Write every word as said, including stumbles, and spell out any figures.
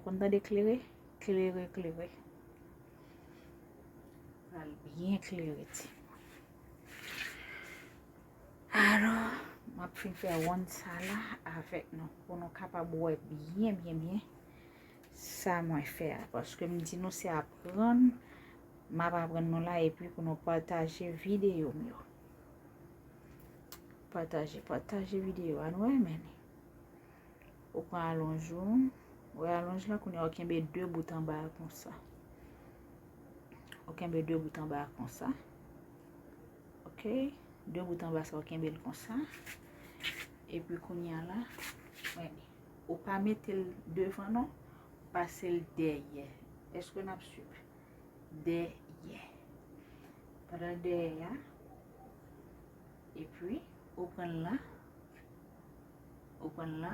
Konn tande klere? Klere, klere. Pral byen klere, ti. Alò, m ap fin fè wonn sa la avèk nou, pou nou kapab wè byen, byen, byen sa mwen fè a. Paske m di nou se aprann, m ap aprann nou la, epi pou nou pataje videyo m yo. Pataje, pataje videyo a, nou renmen li. Ou pran alonj ou. Ou wè alonj la, kounye a ou kenbe de bout anba a konsa. Ou kenbe de bout anba a konsa. Ok? De bout anba sa, ou kenbe l konsa. Epi kounye a la, wè li. Ou pa mete l devan non, ou pase l dèyè. Èske n ap swiv? Dèyè. Pandan dèyè a, epi ou pran l la, ou pran l la,